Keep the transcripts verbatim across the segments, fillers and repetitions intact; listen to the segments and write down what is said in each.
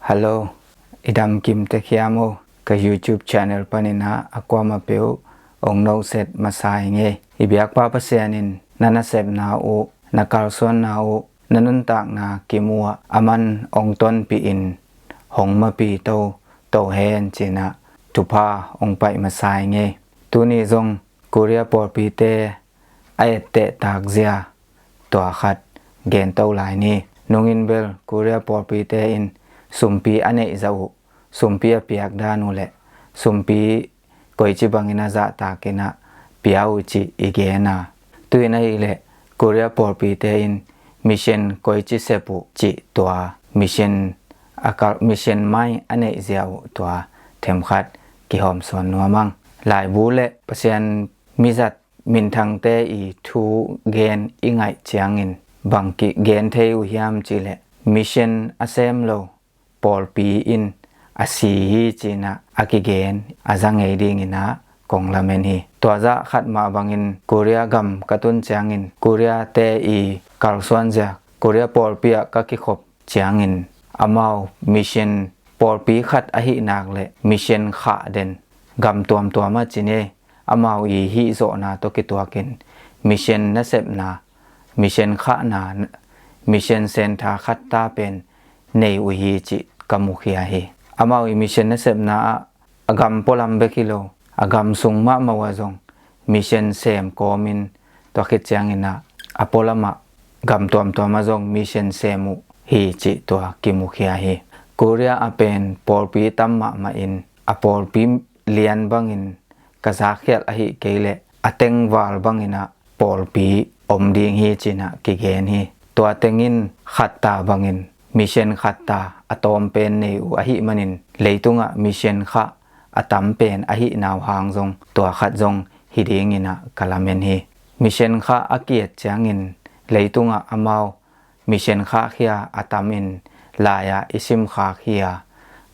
Hello, i dam kim tek hiam aw? Ka YouTube channel panin ah a kuamah peuh ong noset masa ing ei. I biakpa Pasian in na nasepna uh, na kalsuanna uh, na nuntakna kim uh ah aman ong tonpih in hong mapi toto hen ci-in ah thupha ong paih masa ing ei. Tuni zong Korea pawlpite a etteh takzia tua khat gen to lai ni. Nungin bel Korea pawlpite in sumpi a neih zah uh, sumpi a piak dan uh leh sumpi koici bangin a zahtak in ah pia uh cih i gen a, tu-in ahih leh Korea pawlpite in mission koici sep uh cih tua mission a kal, mission mai a neih zia uh tua themkhat kihawmsawn nuam ing. Laibu leh Pasian mizat minthangte i thu gen i ngaih ciangin bang kigen thei uh hiam cih leh mission a sem lo pawlpi in a si hi ci-in ah a kigen a za ngei dingin ah kong lamen hi. Tua zah khat mah bangin Korea gam ka tun ciangin Korea-te i kalsuan zia Korea pawlpi ah ka kikhop ciangin amau mission pawlpi khat ahih nak leh mission khah den gam tuamtuam ah ci ni. Amau i hihzawhna tawh kituakin mission nasepna, mission khahna, mission centre khat ta pen nei uh hi cih ka mukhia hi. Amau i mission nasepna ah a gam pualam bek hi lo, a gam sung mahmah uh ah zong mission sem kawmin tua khit ciangin ah a pualam ah gam tuamtuam ah zong mission sem uh hi cih tua kimukhia hi. Korea ah pen pawlpi tam mahmah in a pawlpi lian bangin ka zakkhialh ahih kei leh a tengval bangin ah pawlpi om ding hi ci-in ah kigen hi. Tua tengin khatta bangin mission khatta a tawm pen nei uh ahih manin leitungah mission khah a tam pen ahihna uh hang zong tua khat zong hi dingin ah ka lamen hi. Mission khah a ki-et ciangin leitungah amau mission khahkhia a tamin lai-ah i simkhak hi a,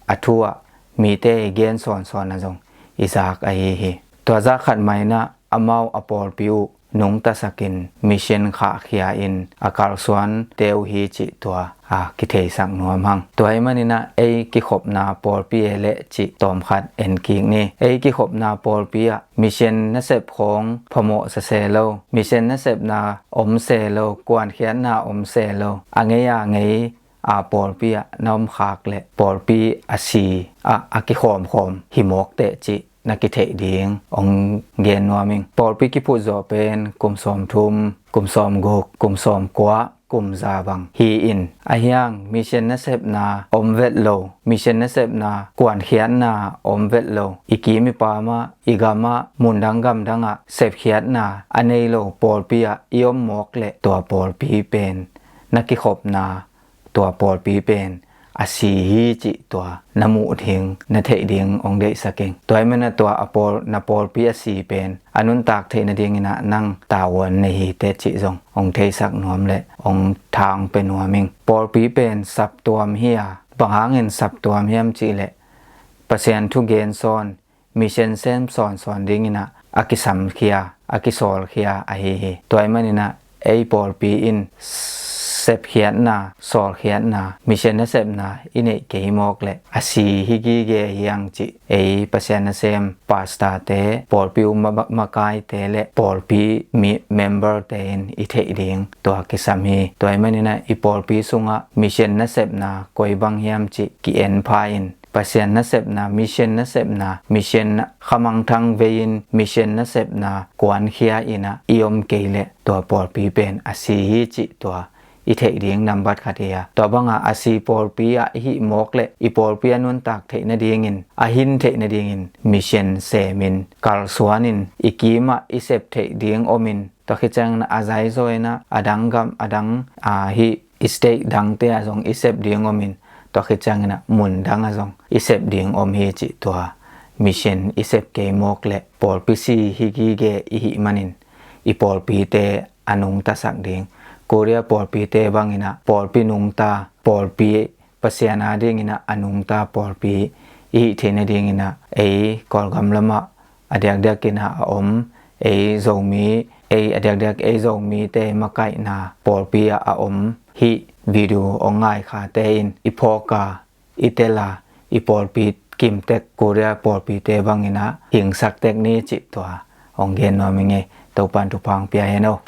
a thu ah mite i gen sawnsawn ah zong i zak ahi hi. Tua zah khat mah in ah amau a pawlpi uh nungtasakin mission khahkhia in a kalsuante uh hi cih tua a kitheisak nuam hang. Tua ahih manin ah ei kikhopna pawlpi e leh cih tawmkhat en kik ni. Ei kikhopna pawlpi ah mission nasep khawng phamawh sese lo, mission nasepna om se lo, kuankhiatna om se lo, a ngei a ngei a pawlpi ah na om khak leh pawlpi a si ah a kikhawmkhawm hi mawk teh cih na kitheih ding ong gen nuam ing. Pawlpi kiphut zawh pen kum sawmthum, kum sawmguk, kum sawmkua, kum za bang hi-in, ahi hang mission nasepna om vet lo, mission nasepna kuankhiatna om vet lo, i kim i pam ah, i gam ah, mundang gamdang ah sepkhiatna a nei lo pawlpi ah i om mawk leh tua pawlpi pen na kikhopna, tua pawlpi pen a si hi cih tua na muh ding, na theih ding ong deihsak ing. Tua ahih manin ah tua a pawl, na pawlpi a si pen a nuntak theih nadingin ah nang tavuan nei hi teh cih zong ong theisak nuam leh ong tha ong pia nuam ing. Pawlpi pen saptuam hi a, bang hangin saptuam hiam cih leh Pasian thu gen sawn, mission sem sawnsawn dingin ah a kisamkhia, a kisawlkhia ahi hi. Tua ahih manin ah ei pawlpi in sepkhiatna, sawlkhiatna, mission nasepna i neih kei mawk leh a si hi gige hi hang cih ei Pasian nasem pastorte, pawlpi uh ma-, makaite leh pawlpi mi-, memberte in i theih ding tua kisam hi. Tua ahih manin ah i pawlpi sungah mission nasepna koi bang hiam cih ki-en pha-in Pasian nasepna, mission nasepna, mission khamangthang vei-in mission nasepna kuankhia in ah i om kei leh tua pawlpi pen a si hi cih tua i theih ding nambat khat hi a. Tua bangah a si pawlpi ah i hih mawk leh i pawlpi a nuntak theih nadingin, a hin theih nadingin mission semin kalsuanin i kim ah i sep theih ding omin, tua khit ciangin a zaizaw in ah a dang gam, a dang, a, hih state dangte ah zong i sep ding omin, tua khit ciangin ah mundang ah zong i sep ding om hi cih tua mission i sep kei mawk leh pawlpi si hi gige i hih manin i pawlpite a nungtasak ding. Korea pawlpite bangin ah pawlpi nungta, pawlpi Pasian adingin ah a nungta pawlpi i hih theih nadingin ah ei Kawlgam lamah a diakdiakin ah a om ei Zomi, ei a diakdiak ei Zomite makaihna pawlpi ah a om hih video ong ngaikhate in i phawk a, i tel a, i pawlpi kimtek Korea pawlpite bangin ah hingsak tek ni cih tua hong gen nuam ing ei. Topan thupha hong pia hen aw.